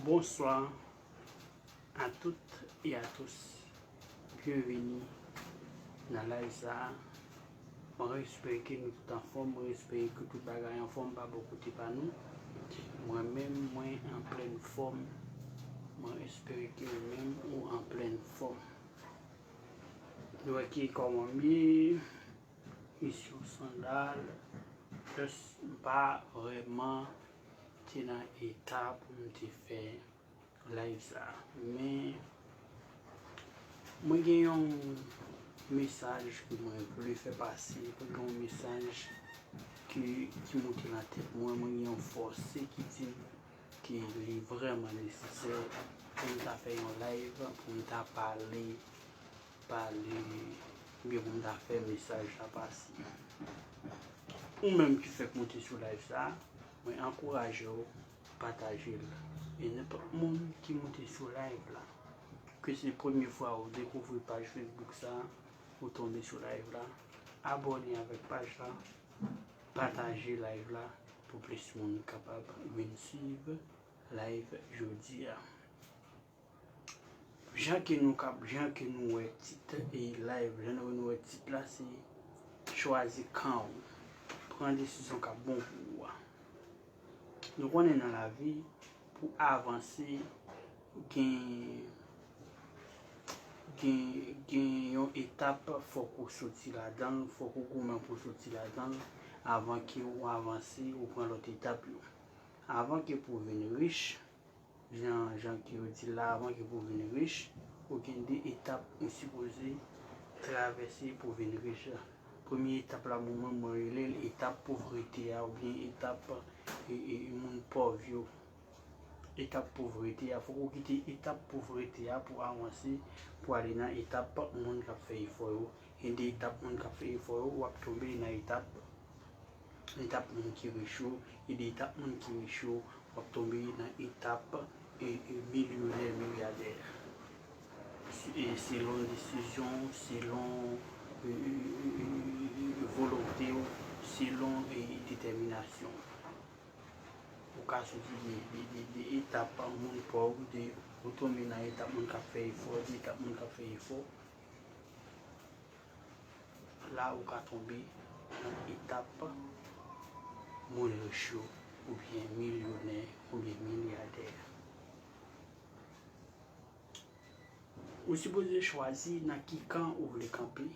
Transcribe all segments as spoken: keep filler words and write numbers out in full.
Bonsoir à toutes et à tous. Byenveni nan live sa a. Mwen espere ke nou tout anfòm. Mwen espere ke tout bagay anfòm pa bò kote pa nou. Mwen menm, mwen an plèn fòm. Mwen espere ke ou menm ou an plèn fòm. Nou wè ki kòman m ye. Misyon sandal. Just m pa vrèman te nan eta pou m te fè live sa. Men mwen gen yon mesaj ke mwen vle fè pase. Mwen gen yon mesaj ki, ki monte nan tèt mwen. Mwen gen yon fòse ki di m ke li vrèman nesesè pou m ta fè yon live, pou m ta pale, pale, oubyen pou m ta fè mesaj la pase. Ou menm ki fèk monte sou live sa, mwen ankouraje w pataje l. E nenpòt moun ki monte sou live la, ke se premye fwa ou dekouvri paj Facebook sa, ou tonbe sou live la, abòne avèk paj la, pataje live la pou plis moun kapab vin swiv live jodi a. Jan ke nou kap, jan ke nou wè tit e live, jan nou wè tit la, se chwazi kan w, pran desizyon k ap bon pou ou a. Nou konnen nan lavi, pou avanse, gen, gen, gen yon etap fòk ou soti ladan l, fòk ou goumen pou soti ladan l, avan ke ou avanse, ou pran lòt etap yo. Avan ke pou vin rich, jan, jan ke yo di la, avan ke pou vin rich, ou gen de etap ou sipoze travèse pou vin rich. Premye etap la, mwen menm, mwen rele l etap povrete a, oubyen etap, e, e, e, moun pòv yo. Etap povrete a, fòk ou kite etap povrete a pou avanse, pou ale nan etap moun k ap fè efò yo. E de etap moun k ap fè efò yo, w ap tonbe nan etap, etap moun ki rich yo, e de etap moun ki rich yo, w ap tonbe nan etap, e, e, milyonè, milyadè. Se, e, selon desizyon w, selon, e, e, e, e, e, volonte w, selon, e, detèminasyon w. Ou ka soti de, de, de, de etap moun pòv, de, ou tonbe nan etap moun k ap fè efò, de etap moun k ap fè efò. La ou ka tonbe nan etap moun rich yo, oubyen milyonè, oubyen milyadè. Ou sipoze chwazi nan ki kan ou vle kanpe.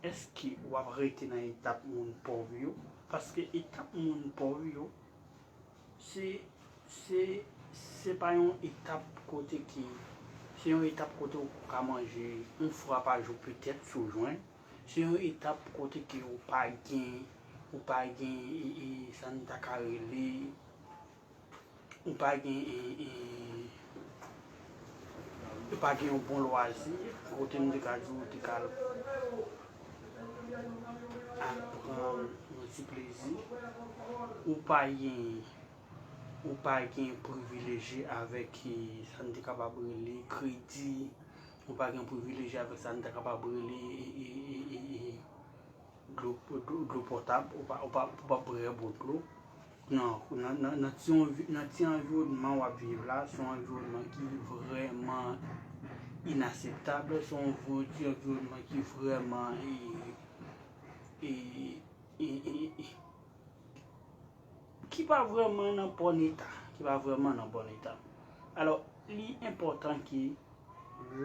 Èske w ap rete nan etap moun pòv yo? Paske etap moun pòv yo, se, se, se pa yon etap kote ke, se yon etap kote ou ka manje yon fwa pa jou petèt si w jwenn. Se yon etap kote ke ou pa gen, ou pa gen, e, e, sa n ta ka rele, ou pa gen, e, e, ou pa gen yon bon lwazi, kote m te ka di ou te ka al ap pran yon ti plezi, ou pa gen, ou pa gen privileje avèk, e, sa n te kapab rele kredi, ou pa gen privileje avèk sa n ta kapab rele, e, e, e, e, e, dlo, dlo, dlo potab, ou pa, ou pa, ou pa bwè bon dlo. Non, nan, nan, nan ti anvi-, nan ti anviwònman w ap viv la, se yon anviwònman ki vrèman inaseptab, se yon vo-, ti anviwònman ki vrèman, e, e, e, e, e, ki pa vrèman nan bon eta, ki pa vrèman nan bon eta. Alò, li enpòtan ke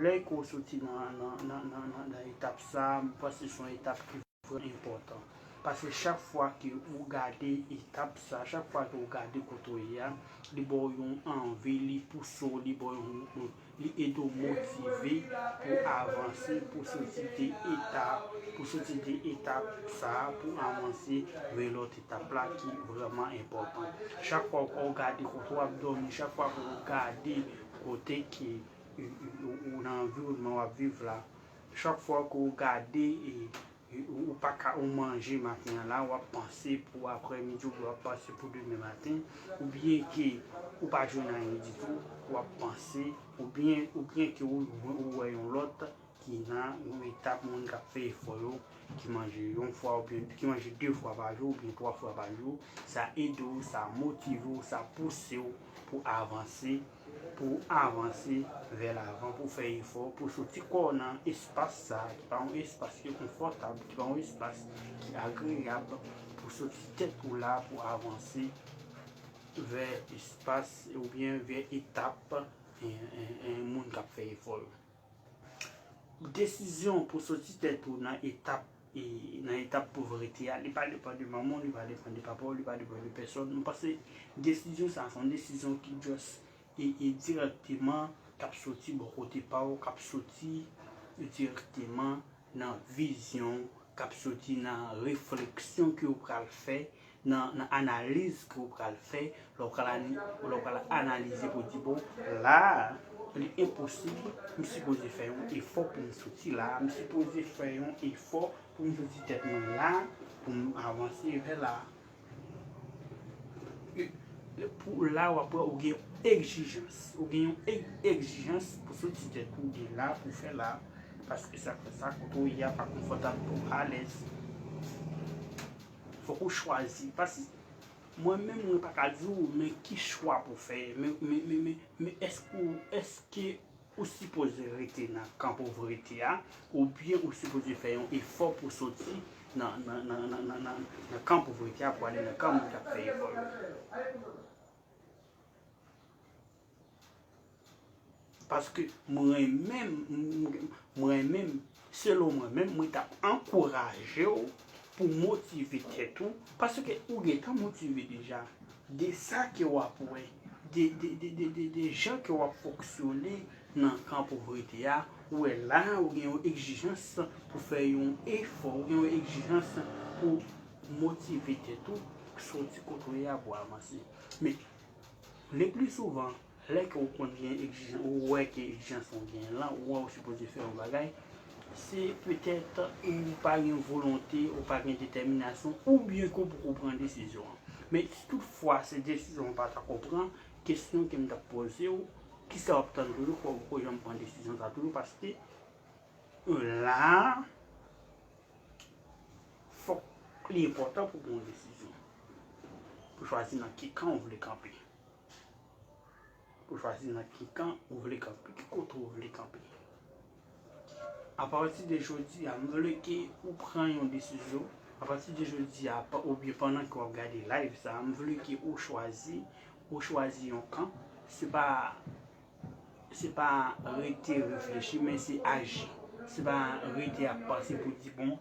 lè ke w soti nan, nan, nan, nan, nan, nan etap sa, m panse se yon etap ki vrèman enpòtan. Paske chak fwa ke ou gade etap sa, chak fwa ke ou gade kote w ye a, li ba w yon anvi, li pouse w, li ba w yon, yon, li ede w motive pou avanse, pou soti de etap, pou soti de etap sa, pou avanse vè lòt etap la ki vrèman enpòtan. Chak fwa ke w gade kote w ap dòmi, chak fwa ke w gade kote ke, e, e, ou, ou nan anviwònman w ap viv la, chak fwa ke w gade, e, e, ou, ou pa ka, ou manje maten an la, w ap panse pou aprèmidi, w ap panse pou demen maten, oubyen ke ou pa jwenn anyen ditou, w ap panse, oubyen, oubyen ke ou, ou wè yon lòt ki nan yon etap moun k ap fè efò yo, ki manje yon fwa oubyen ki manje de fwa pa jou oubyen twa fwa pa jou, sa ede w, sa motive w, sa pouse w pou avanse, pou avanse vè lavan, pou fè efò, pou soti kò w nan espas sa a, ki pa yon espas ki konfòtab, ki pa yon espas ki agreyab, pou soti tèt ou la, pou avanse vè espas oubyen vè etap, en, en, en, moun k ap fè efò yo. Desizyon pou soti tèt ou nan etap, e, nan etap povrete a, li pa depann de manman w, li pa depann de papa w, li pa depann de pèsòn. Mwen panse desizyon sa a se yon desizyon ki just e, e dirèkteman k ap soti bò kote pa w, k ap soti dirèkteman nan vizyon, k ap soti nan refleksyon ke w pral fè, nan, nan analiz ke w pral fè, lè w pral ani-, lè w pral analize pou di, bon, la a, li enposib, m sipoze fè yon efò pou m soti la a, m sipoze fè yon efò pou m soti tèt mwen la a, pou m avanse vè la a. Pou la w ap wè ou gen yon egzijans. Ou gen yon e-, egzijans pou soti tèt ou de la, pou fè la. Paske sa k fè sa, kote w ye a pa konfòtab pou w alèz. Fòk ou chwazi. Paske mwen menm, mwen pa ka di w, men ki chwa pou w fè. Men, men, men, men, men èske ou, èske ou sipoze rete nan kan povrete a, oubyen ou sipoze fè yon efò pou soti nan, nan, nan kan povrete a, pou ale nan kan moun k ap fè efò yo. Paske mwen menm, mwen menm, selon mwen menm, mwen t ap ankouraje w pou motive tèt ou, paske ou gentan motive deja de sa ke w ap wè, de, de, de, de, de, de jan ke w ap fonksyone nan kan povrete a, ou wè la, ou gen yon egzijans pou fè yon efò, ou gen yon egzijans pou motive tèt ou, soti kote w ye a pou avanse. Men, le pli souvan, lè ke ou konn gen egzijans, ou wè ke egzijans ou gen lan, ou wè ou sipoze fè yon bagay, se petèt ou pa gen volonte, ou pa gen detèminasyon, oubyen ke ou poko pran desizyon an. Men si tout fwa se desizyon ou pa ta ko pran, kesyon ke m t ap poze w, kisa w ap tann toujou, fò ou poko janm pran desizyon sa toujou, paske la a, fòk li enpòtan pou pran yon desizyon. Pou chwazi nan ki kan ou vle kanpe. Pou chwazi nan ki kan ou vle kanpe, ki kote ou vle kanpe. Apati de jodi a, m vle ke ou pran yon desizyon. Apati de jodi a, pa, oubyen pandan ke w ap gade live sa a, m vle ke ou chwazi, ou chwazi yon kan. Se pa, se pa rete reflechi, men se aji. Se pa rete ap panse pou di, bon,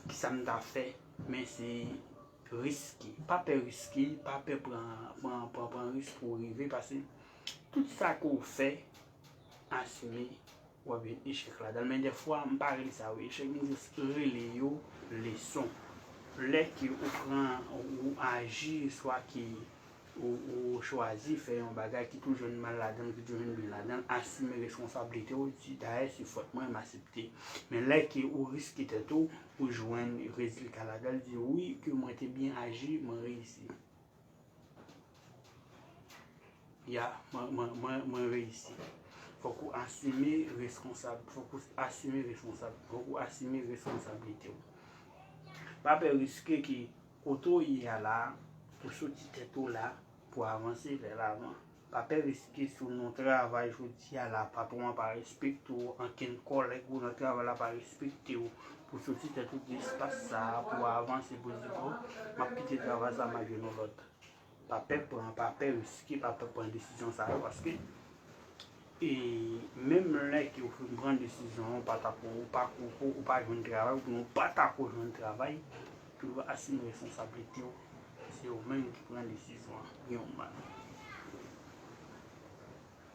kisa m ta fè, men se riske. Pa pè riske, pa pè pran, pran, pran, pran risk pou w rive, paske tout sa ke w fè, asime, w ap jwenn echèk ladan l. Men dèfwa, m pa rele sa yo echèk, m jis rele yo leson. Lè ke ou pran, ou aji, swa ke ou, ou chwazi fè yon bagay ki toujou jwenn mal ladan l, ki toujou jwenn byen ladan l, asime responsablite w, di, dayè, se fòt mwen, m aksepte. Men lè ke ou riske tèt ou, ou jwenn rezilta ladan l, di, wi, ke mwen te byen aji, mwen reyisi. Ya, mwen, mwen, mwen, mwen reyisi. Fòk ou asime responsab, fòk ou asime responsab, fòk ou asime responsablite w. Pa pè riske ke kote w ye a la, pou soti tèt ou la, pou avanse vè lavan. Pa pè riske si w nan yon travay jodi a la, patwon an pa respekte w, ankenn kòlèg ou nan travay la pa respekte w, pou soti tèt ou de espas sa a, pou avanse, pou di, bon, m ap kite travay sa, m al jwenn yon lòt. Pa pè pran, pa pè riske, pa pè pran desizyon sa yo, paske, e, menm lè ke ou fin pran desizyon an, ou pa ta ko, ou pa ko, ou pa jwenn travay, oubyen ou pa ta ko jwenn travay, toujou asime responsablite w. Se ou menm ki pran desizyon an, byen ou mal.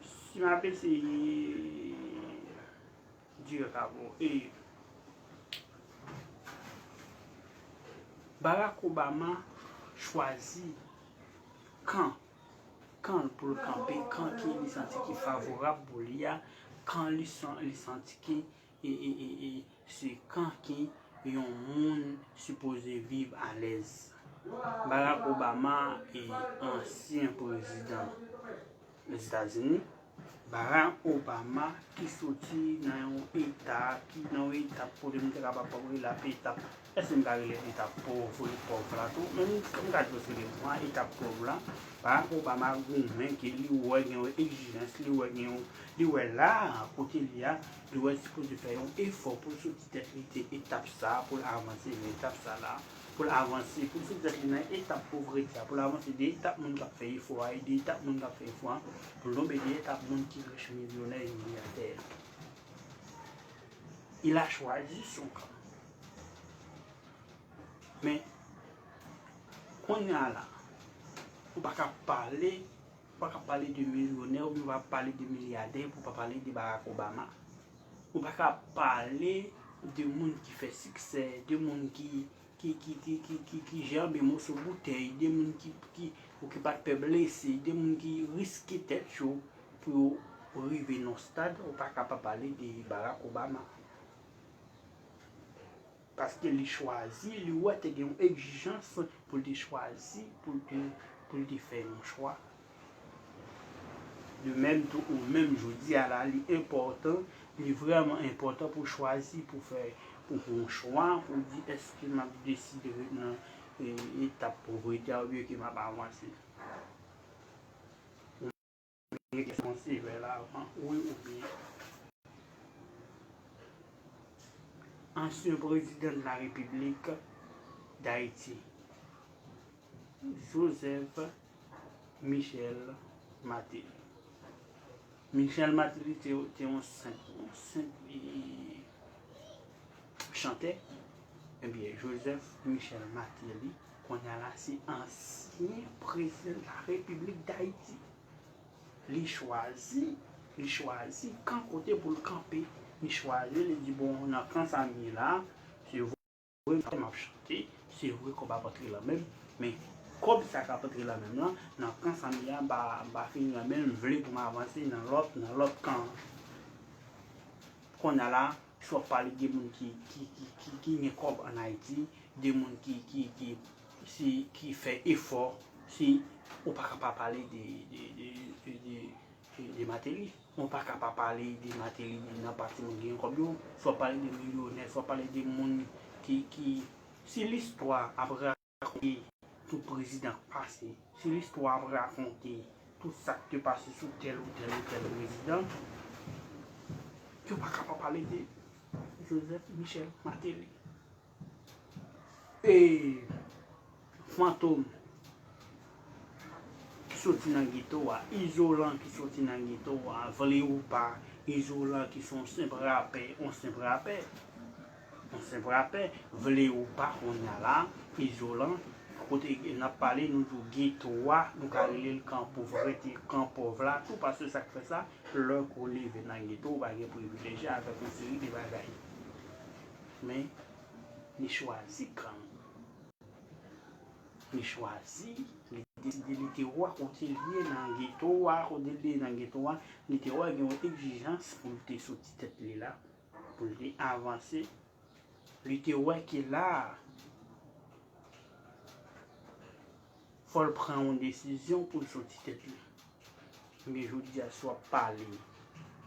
Si m ap eseye dirèk avè w, e, Barack Obama chwazi kan, kan l pou l kanpe, kan ke li santi ki favorab pou li a, kan li san-, li santi ki, e, e, e, e, se kan ke yon moun sipoze viv alèz. Barack Obama e ansyen prezidan Lèzetazini, Barack Obama ki soti nan yon eta, ki nan yon etap kote m te kapab rele l etap, èske m ka rele l etap pòv, pòv la tou? Men m, m ka di w se de mwa etap pòv la. Barack Obama goumen ke li wè gen yon egzijans, li wè gen yon, li wè la kote li a, li wè sipoze fè yon efò pou l soti tèt li de etap sa, pou l avanse nan etap sa la, pou l avanse, pou l soti tèt li nan etap povrete a, pou l avanse de etap moun k ap fè efò a, e de etap moun k ap fè efò a, pou l tonbe de etap moun ki rich, milyonè e milyadè. Il a choisi son camp. Men, kounye a la, ou pa ka pale, ou pa ka pale de milyonè, oubyen ou pa pale de milyadè, pou w pa pale de Barack Obama. Ou pa ka pale de moun ki fè siksè, de moun ki, ki, ki, ki, ki, ki, ki janbe moso boutèy, de moun ki, ki, ou ki pa t pè blese, de moun ki riske tèt yo pou yo rive nan stad, ou pa ka pa pale de Barack Obama. Paske li chwazi, li wè te gen yon egzijans pou l te chwazi, pou l te, pou l te fè yon chwa. De menm tou, ou menm jodi a la, li enpòtan, li vrèman enpòtan pou w chwazi, pou fè, pou fè yon chwa, pou w di, èske m ap deside ret nan, e, etap povrete a oubyen ke m ap avanse? Gen kesyon sevè la avan, wi oubyen. Ansyen prezidan de la Repiblik Dayiti, Joseph Michel Martelly. Michel Martelly te, te yon senp, yon senp, e, chantè. Ebyen, Joseph Michel Martelly, kounye a la, se ansyen prezidan de la Repiblik Dayiti. Li chwazi, li chwazi kan kote pou l kanpe. Li chwazi, li di, bon, nan kan sa m ye la, se vre m ap chante, se vre kòb ap antre lan men m, men kòb sa k ap antre lan men m lan, nan kan sa m ye a, m pa, m pa fin lan men l, m vle pou m avanse nan lòt, nan lòt kan an. Kounye a la, si w ap pale de moun ki, ki, ki, ki, ki gen kòb ann Ayiti, de moun ki, ki, ki, si, ki fè efò, si ou pa ka pa pale de, de, de, de, de, de, de Martelly. Ou pa ka pa pale de Martelly nan pati moun ki gen kòb yo. Si w ap pale de milyonè, si w ap pale de moun ki, ki, si listwa ap rakonte tout prezidan k pase, si listwa ap rakonte tout sa k te pase sou tèl ou tèl ou tèl prezidan, yo pa ka pa pale de Joseph Michel Martelly. E Fantom ki soti nan geto a, Izolan ki soti nan geto a, vle ou pa, Izolan ki se yon senp rapè, yon senp rapè, yon senp rapè, vle ou pa, kounye a la, Izolan, kote n ap pale, nou di w geto a, nou ka rele l kan povrete, kan pòv la tou, paske sa k fè sa, lè ke w leve nan geto, ou pa gen privilèj avèk yon seri de bagay. Men, li chwazi kan l. Li chwazi, li deside, li te wè kote l ye nan geto a, kote l ye nan geto a, li te wè gen yon egzijans pou l te soti tèt li la, pou l te avanse. Li te wè ke la a, fò l pran yon desizyon pou l soti tèt li. Men jodi a, si w ap pale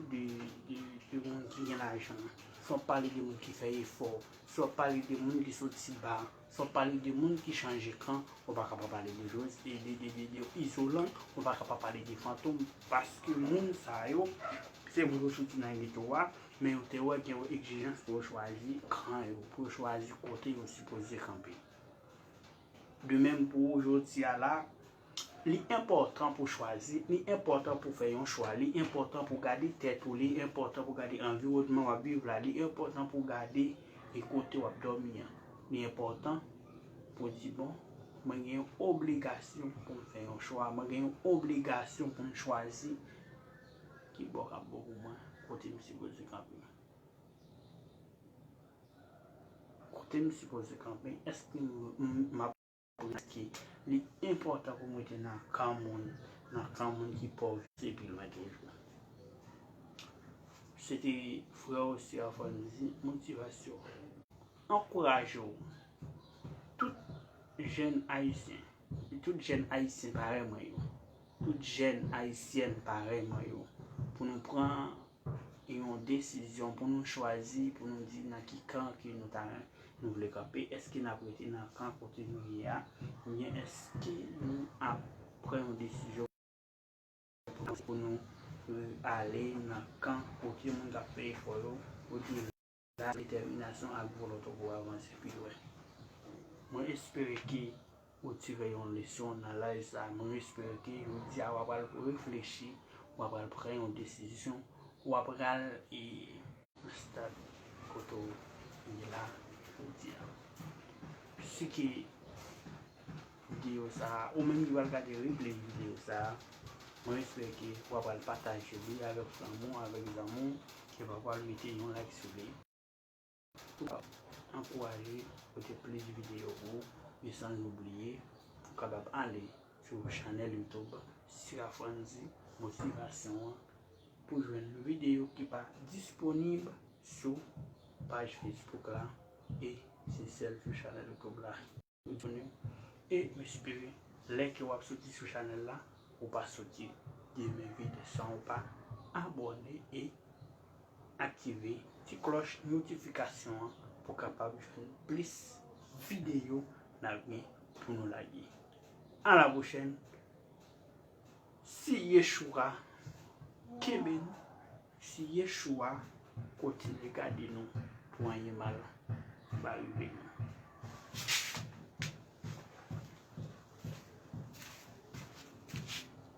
de, de, de moun ki gen lajan, si w ap pale de moun ki fè efò, si w ap pale de moun ki soti ba, si w ap pale de moun ki chanje kan, ou pa ka pa pale de Joseph, de, de, de, de, de Izolan, ou pa ka pa pale de Fantom, paske moun sa yo, se moun yo soti nan geto a, men yo te wè gen yon egzijans pou yo chwazi kan yo, pou yo chwazi kote yo sipoze kanpe. De menm pou ou jodi a la, li enpòtan pou chwazi, li enpòtan pou fè yon chwa, li enpòtan pou gade tèt ou, li enpòtan pou gade anviwònman w ap viv la, li enpòtan pou gade e kote w ap dòmi an. Li enpòtan pou w di, bon, mwen gen yon obligasyon pou m fè yon chwa, mwen gen yon obligasyon pou m chwazi ki bò k ap bon pou mwen, kote m sipoze kanpe. Kote m sipoze kanpe? Èske m, m, m ap, èske li enpòtan pou m rete nan kan moun, nan kan moun ki pòv epi lwen toujou? Se te frè w, sè w, fanmi, motivasyon. Ankouraje w. Tout jèn ayisyen, tout jèn ayisyen parèy mwen yo, tout jèn ayisyèn parèy mwen yo, pou nou pran yon desizyon, pou nou chwazi, pou nou di nan ki kan ke nou ta, nou vle kanpe. Èske n ap rete nan kan kote nou ye a, oubyen èske nou ap pran yon desizyon pou nou, pou nou, euh, ale nan kan kote moun k ap fè efò yo, kote la detèminasyon ak volonte pou avanse pi lwen. Mwen espere ke ou tire yon leson nan live sa. Mwen espere ke jodi a w ap al reflechi, w ap al pran yon desizyon, w ap al, e, nan stad kote w ye la jodi a. Si ke videyo sa, ou menm ki pral gade replay videyo sa, mwen espere ke w ap al pataje li avèk fanmi w, avèk zanmi w, ke w ap al mete yon like sou li. Pou ankouraje pote plis videyo pou ou, e san oubliye, ou kapab ale sou chanèl YouTube Sira Franzy Motivasyon an pou jwenn videyo ki pa disponib sou paj Facebook la, e se sèl sou chanèl YouTube la. E m espere lè ke w ap soti sou chanèl la, ou pa soti de men vid san ou pa abòne e aktive ti klòch notifikasyon an pou kapab jwenn plis videyo n ap gen pou nou lage. A la pwochèn, si Yeshua kenbe nou, si Yeshua kontinye gade nou pou anyen mal pa rive nou.